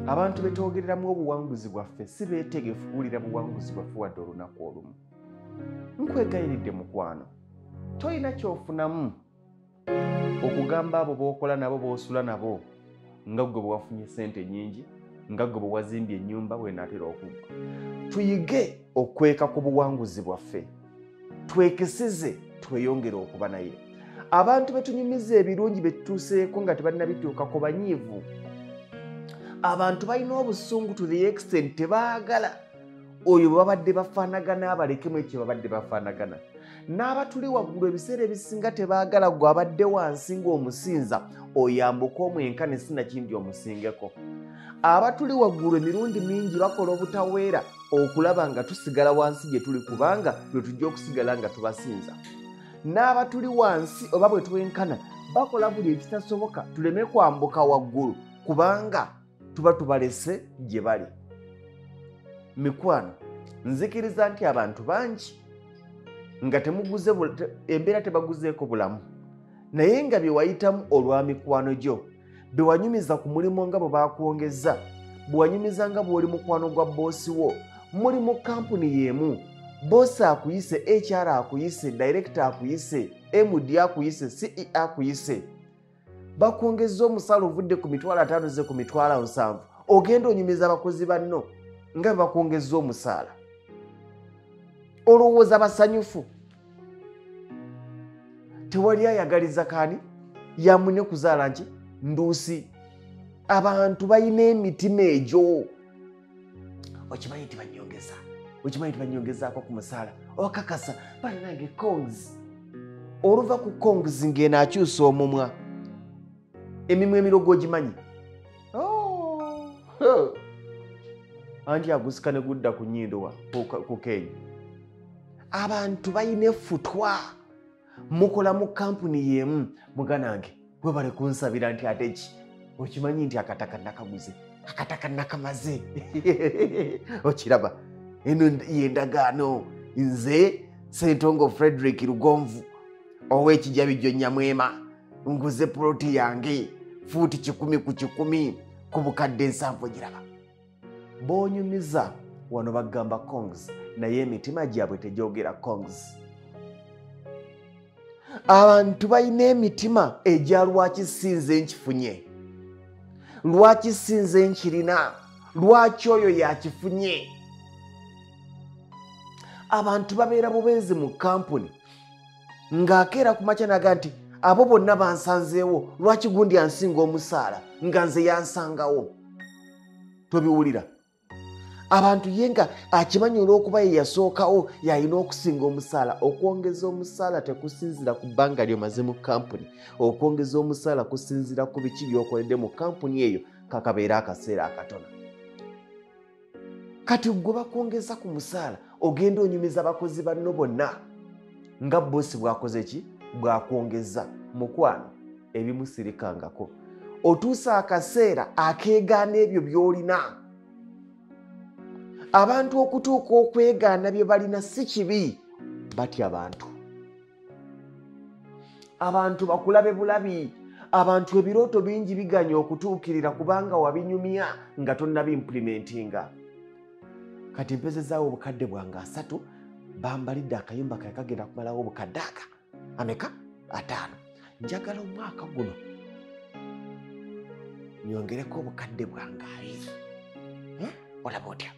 Abantu betwogereramu obuwanguzi bwaffe si beetegefu kuwulira buwanguzi bwaffe wadde olunaku olumu. Nkwegayiridde mukwano, tolina kyofunamu okugamba abo b'okola nabo, b'osula nabo, nga ggwe bwe wafunye ssente nnyingi, nga ggwe bwe wazimbye ennyumba bwenaatera okuggwa. Tuyige okweka ku buwanguzi bwaffe, twekesize, tweyongere okuba naye. Abantu betunyumiza ebirungi betutuuseeko nga tebannabituukako banyiivu. Abantu balina obusungu to the extent tebaagala oyo bwe babadde bafaanagana abalekemu ekyo babadde bafaanagana. N'abatuli waggulu ebiseera ebisinga tebaagala gwe abadde wansi ng'omusinza oyambuka omwenkane sinakindi omusingeko. Abatuli waggulu emirundi mingi bakola obutaweera okulaba nga tusigala wansi gye tuli, kubanga lwe tujja okusigala nga tubasinza. N'abatuli wansi oba bwe twenkana bakola buli ekitasoboka tuleme kwambuka waggulu, kubanga tuba tubalese gye bali. Mikwano, nzikiriza nti abantu bangi nga temuguze embeera tebaguzeeko bulamu, naye nga bye wayitamu olwa mikwano gyo, bye wanyumiza ku mulimu nga bwe bakwongeza, bwe wanyumiza nga bw'oli mukwano gwa boosi wo, muli mu kampuni y'emu, boosi akuyise, HR akuyise, director akuyise, MD akuyise, CE akuyise, bakwongeza omusaala ovudde ku 500,000 ze ku 700,000, ogenda onyumiza abakozi banno nga bwe bakwongeza omusaala. Olowooza basanyufu? Tewali ayagaliza kaani yamune kuzaala nki nduusi. Abantu balina emitima egyo. Okimanyi nti banyongeza, okimanyi nti banyongezaako ku musaala, okakasa bannange kongs. Oluva ku kongs ng'eno akyusa omumwa, emimwa emirogo ogimanyi, anti agusika ne gudda ku nnyindo ku Kenya. Abantu balina effutwa. Mukola mu kampuni y'emu, muganange webale kunsabira nti ate ki, okimanyi nti akataka nakaguze, akataka nakamaze. Okiraba eno y'endagaano. Nze Ssentongo Frederick Lugonvu ow'Ekijabijjo Nyamwema nguze poloti yange fuuti 100 ku 100 ku bukadde 70. Giraba b'onyumiza wano bagamba kongs, naye emitima gyabwe tegyogera kongs. Abantu balina emitima egya lwaki sinze nkifunye, lwaki sinze nkirina, lwaki oyo yakifunye. Abantu babeera bubeezi mu kampuni ng'akeera ku makya naga nti abo bonna bansanzeewo, lwaki gundi ansinga omusaala nga nze yansangawo. Tobiwulira? Abantu ye nga akimanyi olw'okuba ye yasookawo yalina okusinga omusaala. Okwongeza omusaala tekusinziira ku bbanga ly'omaze mu kampuni. Okwongeza omusaala kusinziira ku biki by'okoledde mu kampuni eyo kakabeera akaseera akatono. Kati gwe bakwongeza ku musaala ogenda onyumiza abakozi banno bonna nga boosi bw'akoze ki, bw'akwongeza. Mukwano, ebimu sirikangako. Otuusa akaseera akeegaana ebyo by'olina. Abantu okutuuka okwegaana bye balina si kibi, batya abantu. Abantu bakulabe bulabi. Abantu ebirooto bingi biganya okutuukirira kubanga wabinyumya nga tonnabiimpulimentinga. Kati mpezezaawo obukadde bwange 3, bambalidde akayumba kae kagenda kumalawo obukadde aka ameka 5. Njagala omwaka guno nyongereko obukadde bwange 2. Olaba otya?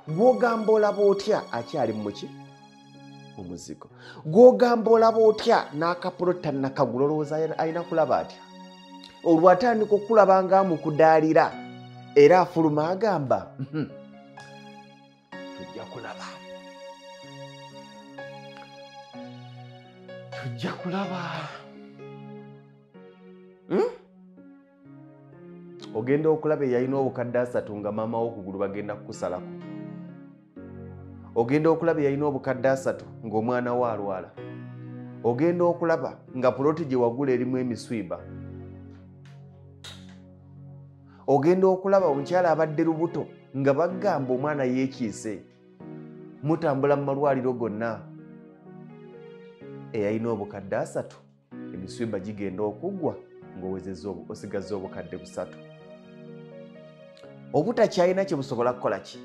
Gw'ogamba olaba otya akyali muki mu muzigo. Gw'ogamba olaba otya n'akapulota nakagula, olowooza alina kulaba atya? Olwo atandika okulaba ng'amukudaalira era afuluma agamba tujja kulaba, tujja kulaba. Ogenda okulaba eyalina obukadde 3 nga maama w'okugulu bagenda kukusalako. Ogenda okulaba eyalina obukadde 3 ng'omwana we alwala. Ogenda okulaba nga puloti gye wagula erimu emiswiba. Ogenda okulaba omukyala abadde lubuto nga bagamba omwana yeekiise, mutambula mu malwaliro gonna. Eyalina obukadde 3 emiswiba gigenda okuggwa ng'owezezza osigazza obukadde 3. Obutakyalina kye busobola kukola ki?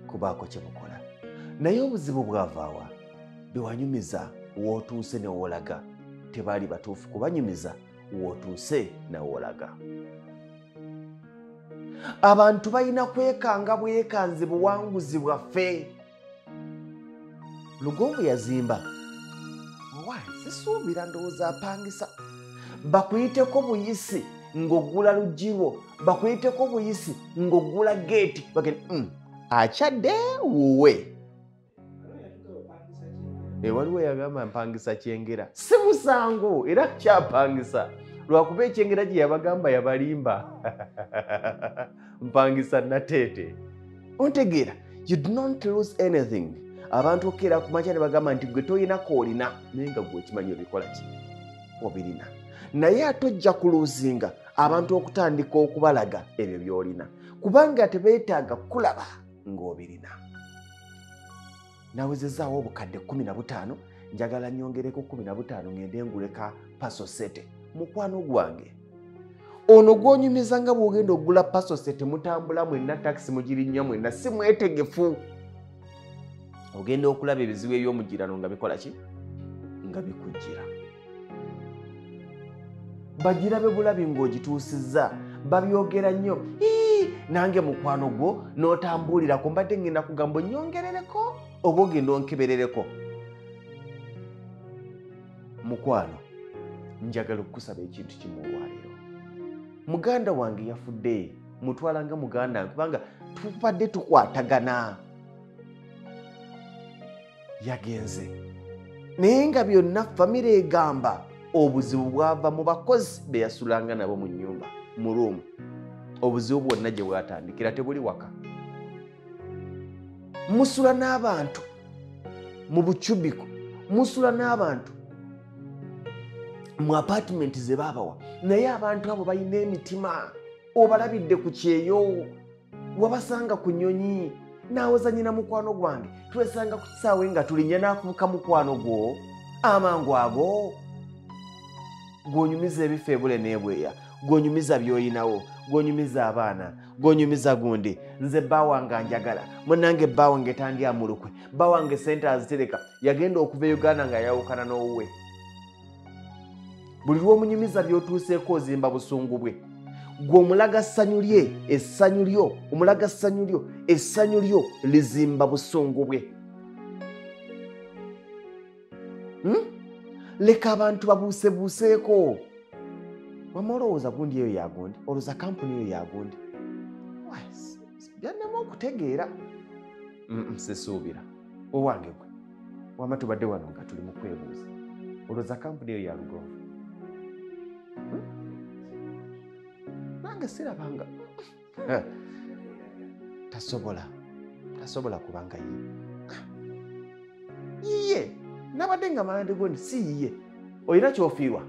Kubaako kye bukola. Naye obuzibu bwavaawa bewanyumiza w'otuuse ne w'olaga tebaali batuufu kubanyumiza w'otuuse ne w'olaga. Abantu balina kwekanga bwekanzi buwanguzi bwaffe. Lugonvu yazimba, sisuubira ndowooza apangisa. Bakuyiteko buyisi ng'ogula luggi lwo, bakuyiteko buyisi ng'ogula geeti, bagende akyadde wuwe. Waliwo yagamba mpangisa Kyengera, si musango era kyapangisa lwakuba ekyengera gye yabagamba yabalimba. Mpangisa Nateete. Ontegeera, you do not lose anything. Abantu okeera ku makya ne bagamba nti gwe toyina koolina, naye nga gwe okimanyi obikola ki? Obirina. Naye ate ojja kuluuzinga abantu okutandika okubalaga ebyo by'olina, kubanga tebeetaaga kulaba ng'obirina. Nawezezaawo obukadde 15, njagala nnyongereko 15 ngende nguleka pasosete. Mukwano gwange ono gw'onyumiza nga bw'ogenda okugula pasosete, mutambula mwenna takisi mugirinnya mwenna, si mwetegefu. Ogenda okulaba ebizibu eby'omugirano nga bikola ki? Nga bikujjira. Bagirabe bulabi ng'ogituusizza, babyogera nnyo. Nange mukwano gwo n'otambuulirako, mbadde ngenda kugamba onnyongerereko oba ogenda onkeberereko. Mukwano, njagala okukusaba ekintu kimu olwaleero. Muganda wange yafudde, mutwala nga muganda wange kubanga tubadde tukwatagana. Yagenze naye nga byonna famire egamba obuzibu bwava mu bakozi be yasulanga nabo mu nnyumba mu ruumu. Obuzibu bwonna gye bwatandikira tebuli waka. Musula n'abantu mu bucubiko, musula n'abantu mu apartment ze baabawa, naye abantu abo balina emitima. Obalabidde ku kyeyo, wabasanga ku nnyonyi, naawoza nnyina mukwano gwange, twesanga ku kisaawe nga tulinnya n'afuuka mukwano gwo amangu ago. Gw'onyumiza ebifo ebule n'ebweya, gw'onyumiza by'oyinawo, gw'onyumiza abaana, gw'onyumiza gundi. Nze bba wange anjagala, munnange bba wange tandya mulukwe, bba wange ssente azitereka. Yagenda okuva e Uganda nga yawukana n'owuwe. Buli lw'omunyumiza by'otuuseeko ozimba busungu bwe. Gwe omulaga ssanyu lye, essanyu lyo, omulaga ssanyu lyo, essanyu lyo lizimba busungu bwe. Leka abantu babuusebuuseeko. Wamma olowooza gundi eyo yagundi, olowooza kampuni eyo yagundi. Byannema okutegeera. Sisuubira. Owange gwe, wamma tubadde wano nga tuli mu kwebuuza. Olowooza kampuni eyo ya Lugonvu. Nange sirabanga. Tasobola kubanga yiye. Nabadde nga malande gundi si yiye. Olina ky'ofiirwa.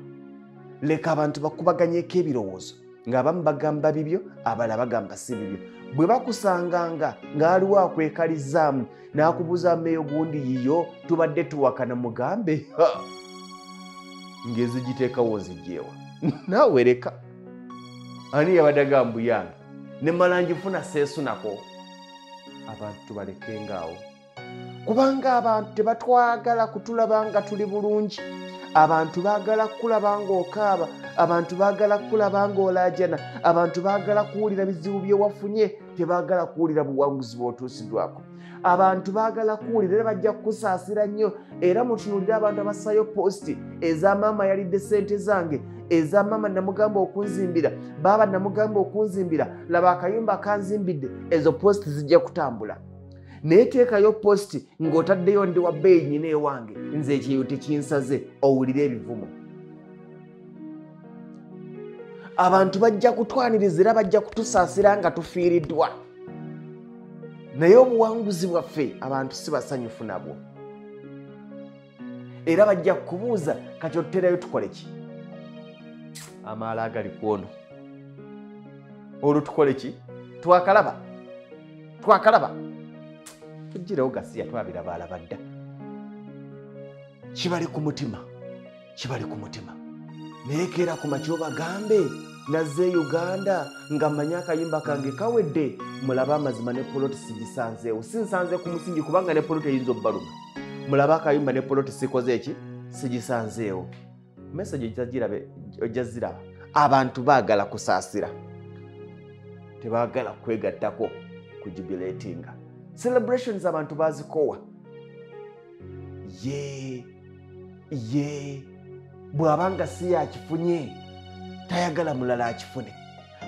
Leka abantu bakubaganyeko ebirowoozo ng'abamu bagamba bibyo, abalala bagamba si bibyo. Bwe bakusanganga ng'aliwo akwekalizaamu n'akubuuza mmeeyo gundi yiyo, tubadde tuwakana, mugambe ng'ezigiteekawo nzigyewa. Naawe leka. Ani yabadde agamba yange ne mmala ngifuna seesunako. Abantu tubalekengaawo, kubanga abantu tebatwagala kutulaba nga tuli bulungi. Abantu baagala kukulaba ng'okaaba, abantu baagala kukulaba ng'olaajana, abantu baagala kuwulira bizibu bye wafunye, tebaagala kuwulira buwanguzi bw'otuusiddwako. Abantu baagala kuwulira era bajja kukusaasira nnyo. Era mutunuulire abantu abassayo positi eza maama yalidde ssente zange, eza maama namugamba okunzimbira, baaba namugamba okunzimbira, laba akayumba kanzimbidde. Ezo positi zijja kutambula. Naye teekayo positi ng'otaddeyo ndi wa bbeeyi nnyina ewange, nze ekyeyo tekinsaze, owulire ebivumo. Abantu bajja kutwaniriza era bajja kutusaasira nga tufiiriddwa. Naye obuwanguzi bwaffe abantu si basanyufu nabwo. Era bajja kukubuuza kati otuterayo tukole ki? Amaala agali ku ono. Olwo tukole ki? Twakalaba. Twakalaba. Tuggirewo gasiya twabiraba alaba dda. Kibali ku mutima. Kibali ku mutima. Naye keera ku makya obagambe Nazze Uganda nga mmanyi akayimba kange kawedde, mulabe amazima ne poloti sigisanzeewo. Sinsanze ku musingi kubanga ne poloti eyinza obbaluma. Mulabe akayimba ne poloti sikoze eki, sigisanzeewo. Message ojja ziraba. Abantu baagala kusaasira, tebaagala kwegattako ku jubilatinga. Celebrations abantu bazikowa. Ye ye bw'abanga si yakifunye tayagala mulala akifune,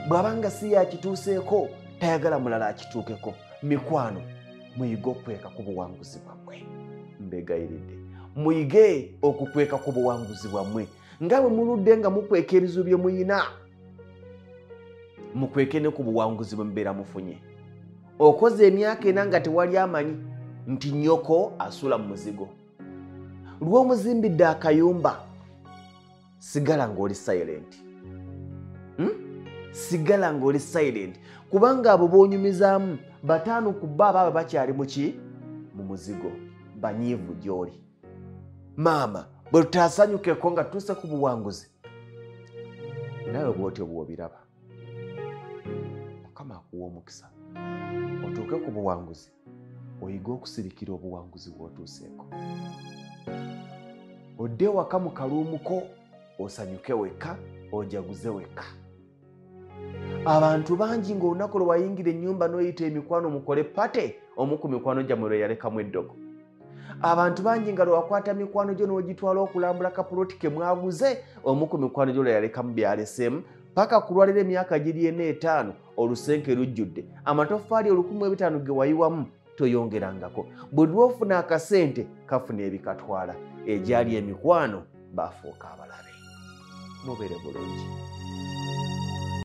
bw'abanga si yakituuseeko tayagala mulala akituukeko. Mikwano, muyige okweka ku buwanguzi bwammwe. Mbegayiridde, muyige okukweka ku buwanguzi bwammwe. Nga bwe muludde nga mukweka ebizibu bye muyina, mukweke ne ku buwanguzi bwe mubeera mufunye. Okoze emyaka 4 nga tewali amanyi nti nnyoko asula mu muzigo. Lw'omuzimbidde akayumba, sigala ng'oli silent. Sigala ng'oli silent, kubanga abo b'onyumizaamu 5 ku bo abaabwe bakyali muki mu muzigo, banyiivu gy'oli. Maama, bwe tutaasanyukeko nga tutuuse ku buwanguzi, naawe bw'otyo bw'obiraba. Mukama akuwa omukisa otuuke ku buwanguzi, oyige okusirikira obuwanguzi bw'otuuseeko. Odde waka mu kaluumuko, osanyuke wekka, ojaguze wekka. Abantu bangi ng'olunaku lwe wayingira ennyumba n'oyita emikwano mukole pate, omu ku mikwano gyammwe lwe yalekamu eddogo. Abantu bangi nga lwe wakwata mikwano gyo n'ogitwala okulambula kapuloti ke mwaguze, omu ku mikwano gyo lwe yalekamu byaleseemu, paka kulwalira emyaka giri 4 5 olusenke lujjudde. Amatoffaali 1500 ge wayiwamu toyongerangako. Bwe lw'ofuna akasente kafuna ebikatwala. Egyali emikwano bafuuka abalabe. Mubeere bulungi.